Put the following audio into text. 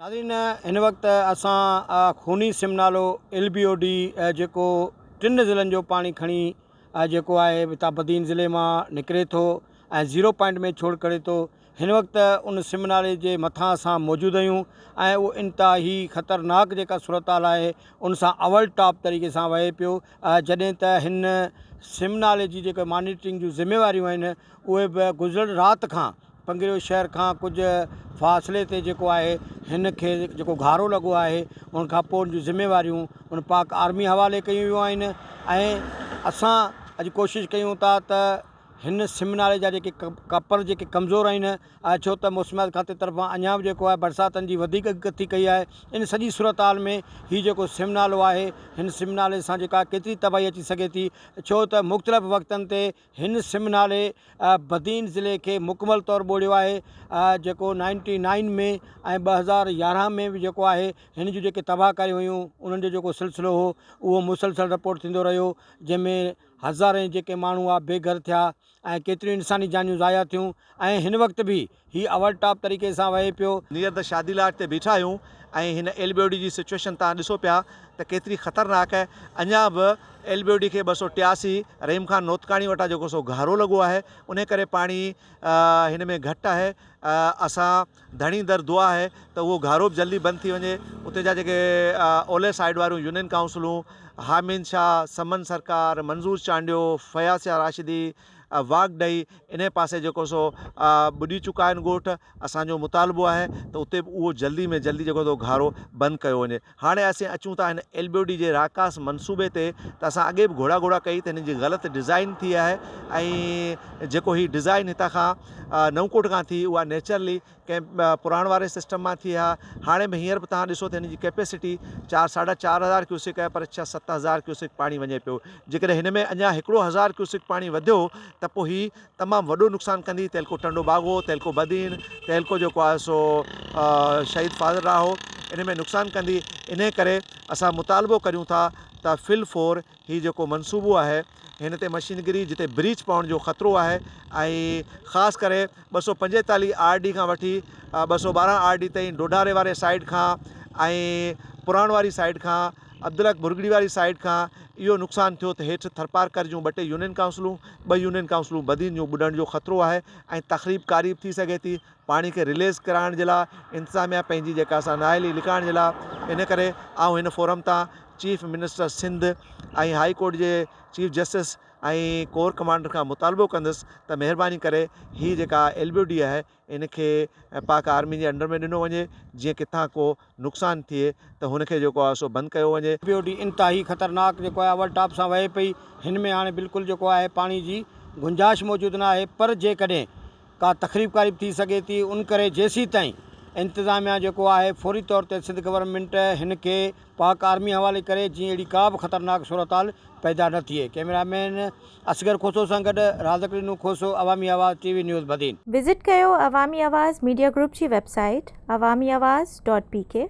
ناظرين هن وقت اسان خوني سم نالو ايل بي او ڊي جيڪو ٽن ضلعن جو پاڻي کڻي جيڪو آهي هتان بدين ضلعي مان نڪري ٿو ۽ زيرو پوائنٽ ۾ ڇوڙ ڪري ٿو هن وقت ان سم نالي جي مٿان اسان موجود آهيون ۽ اهو انتهائي خطرناڪ جيڪا صورتحال آهي ان سان اول ٽاپ طريقي سان وهي پيو جڏهن ته هن سم نالي جي جيڪا مانيٽرنگ جون ذميواريون آهن اهي به گذريل رات کان پنگريو شهر کان ڪجهه فاصلي تي جيڪو آهي هن کي جيڪو گهارو لڳو آهي ان کان پوء ان جون ذميواريون ان پاڪ آرمي حوالي ڪيون ويون آهن ۽ اسان اڄ ڪوشش ڪيون ٿا ته هن سم نالي جا جيڪي ڪپر جيڪي ڪمزور آهن ڇو ته موسميات کاتي طرفان اڃا به جيڪو آهي برساتن جي وڌيڪ اڳڪٿي ڪئي آهي ان سڄي صورتحال ۾ هي جيڪو سم نالو آهي هن سم نالي سان جيڪا ڪيتري تباهي اچي سگهي ٿي ڇو ته مختلف وقتن تي هن سم نالي بدين ضلعي کي مڪمل طور ٻوڙيو آهي جيڪو نائنٽي نائن ۾ ۽ 2011 ۾ به جيڪو آهي هن جون جيڪي تباهه ڪاريون هيون انهن جو جيڪو سلسلو هو اهو مسلسل رپورٽ ٿيندو رهيو جنهن ۾ هزارين جيڪي ماڻهو هئا بي گهر ٿيا ۽ ڪيتريون انساني جانيون ضايع ٿيون ۽ هن وقت به هي اول ٽاپ طريقي سان وهي پيو. نيئر the شادي لاٽ تي بيٺا آهيون ۽ هن ايل بي او ڊي جي سچوئيشن توهان ڏسو پيا ته ڪيتري خطرناڪ آهي اڃا به ايل بي او ڊي کي 283 رحيم خان نوتڪاڻي وٽان جيڪو سو گهارو لڳو آهي انهي ڪري پاڻي هن ۾ گهٽ آهي اسان ڌڻي در دعا آهي ته اهو گهارو به جلدي بند ٿي وڃي اتي جا جيڪي اولهه سائيڊ واريون يونين ڪائونسلون حامين شاهه سمن سرڪار منظور چانڊيو فياض شاهه راشدي واڳ ڏئي انهي پاسي جيڪو سو ٻڏي چڪا آهن ڳوٺ اسان جو مطالبو آهي ته اتي به اهو جلدي ۾ جلدي جيڪو سو گهارو بند ڪيو وڃي هاڻي اسين اچون ٿا هن ايل بي او ڊي جي راڪاس منصوبي تي ته اسان اڳي به گهوڙا گهوڙا ڪئي ته هن جي غلط ڊزائين ٿي آهي ۽ جيڪو هي ڊزائين هتان کان نئون ڪوٽ کان ٿي اها نيچرلي ڪنهن پراڻ واري سسٽم مان ٿئي ها. هاڻي به هينئر به توهان ڏسو ته هن جي ڪيپيسٽي چار ساڍا چار هزار ڪيوسڪ آهي پر ڇهه ست هزار ڪيوسڪ پاڻي وڃي پيو. جيڪڏهن هن ۾ اڃا هڪڙو هزار ڪيوسڪ پاڻي وڌيو ته پوء هي تمام وڏو نقصان ڪندي. تعلقو ٽنڊو باگو، تعلقو بدين، تعلقو جيڪو آهي سو شهيد فاضل راهو ان ۾ نقصان ڪندي. انهي ڪري اسان مطالبو ڪريون ٿا ته في الفور هي جيڪو منصوبو آهي هن تي مشينگري جتي بريچ پوڻ جو خطرو آهي ۽ خاص ڪري 245 آر ڊي کان وٺي 212 آر ڊي تائين ڊوڍاري واري سائيڊ کان ۽ پراڻ واري سائيڊ کان عبدالحق ڀرڳڙي واري سائيڊ کان اهو نقصان ٿيو ته هيٺ ٿرپارڪر جون ٻه ٽي يونين ڪائونسلون ٻه يونين ڪائونسلون بدين جون ٻڏڻ جو خطرو آهي ۽ تخريب ڪاري به ٿي سگهي ٿي پاڻي کي رليز ڪرائڻ جي لاء انتظاميا پنهنجي جيڪا سا نااهلي لڪائڻ جي لاء ان ڪري آئون هن فورم تان chief minister Sindh ۽ high court جي چيف جسٽس ۽ ڪور ڪمانڊر کان مطالبو ڪندس ته مهرباني ڪري هي جيڪا ايل بي او ڊي آهي ان کي پاڪ آرمي جي انڊر ۾ ڏنو وڃي جيئن ڪٿان ڪو نقصان ٿئي ته هن کي جيڪو آهي سو بند ڪيو وڃي. بي او ڊي انتهائي خطرناڪ جيڪو آهي اول ٽاپ سان وهي پئي هن ۾ هاڻي بلڪل جيڪو آهي پاڻي جي گنجائش موجود نه آهي پر جيڪڏهن ڪا تخريب ڪاري به ٿي سگهي ٿي ان ڪري جيسيتائين انتظاميا جيڪو آهي فوري طور تي سنڌ گورنمينٽ هن کي پاڪ آرمي حوالي ڪري جيئن اهڙي ڪا به خطرناڪ صورتحال پيدا نه ٿئي ڪئميرا مين اصغر کوسو سان گڏ رازق ڏنو Khoso Awami Awaz T V news Badin. Visit ڪيو عوامي آواز ميڊيا گروپ جي web site Awami Awaz dot P K.